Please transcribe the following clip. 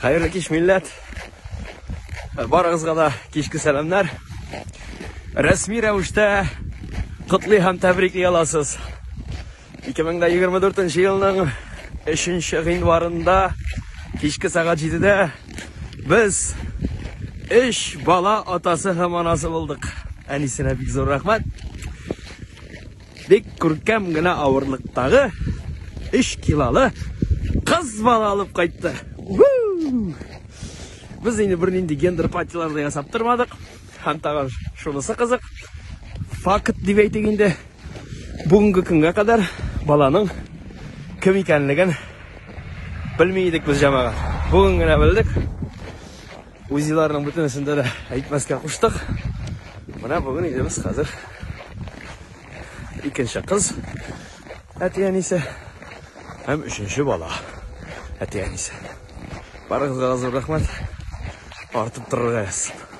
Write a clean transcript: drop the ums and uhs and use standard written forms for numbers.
Хәерле кич, милләт. Барыгызга да кичке сәламнәр. Рәсми рәвештә котлый һәм тәбрикли аласыз. 2024 елның 3 гыйнварында кичке сәгать 7-дә без өч бала атасы һәм анасы булдык. Әнисенә бик зур рәхмәт. Бик күркәм генә авырлыктагы 3 килолы кыз бала алып кайтты. Без инде бернинди гендер патилар да ясап тормадык. Һәм тагын шунысы кызык. Факт дип әйтик инде. Бүгенге көнгә кадәр баланың кем икәнлеген белми идек без җәмәгать. Бүген генә белдек. УЗИларның бөтенесендә дә әйтмәскә куштык. Менә бүген инде без хәзер икенче кыз әти-әнисе һәм өченче бала әти-әнисе. Барыгызга зур рәхмәт. Артып торырга язсын.